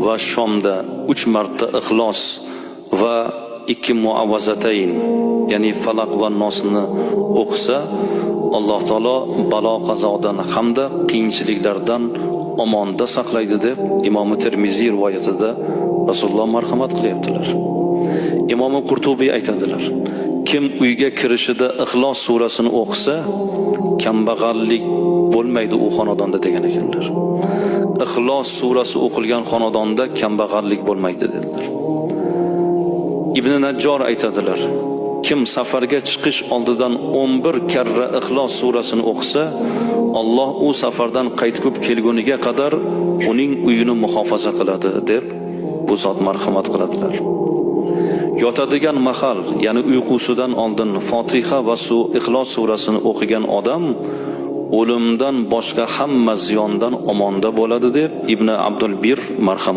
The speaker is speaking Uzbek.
Va shomda 3 marta Ixlos va ikki muavvazatayn, ya'ni Falaq va Nosni o'qisa, Alloh taolo balo qazodan hamda qiyinchiliklardan omonda saqlaydi, deb Imom Termiziy rivoyatida Rasululloh marhamat qilyaptilar. Imom Qurtubiy aytadilar: kim uyga kirishida Ixlos surasini o'qisa, kambag'allik bo'lmaydi u xonadonda, degan ekanlar. Ixlos surasi o'qilgan xonadonda kambag'allik bo'lmaydi, dedilar. Ibn Najjor aytadilar: kim safarga chiqish oldidan 11 karra Ixlos surasini o'qisa, Alloh u safardan qaytib kelguniga qadar uning uyini muhofaza qiladi, deb bu zot marhamat qiladilar. Yotadigan mahal, ya'ni uyqusidan oldin Fotiha va su Ixlos surasini o'qigan odam o'limdan boshqa hamma ziyondan omonda bo'ladi, deb Ibn Abdul Bir marhamat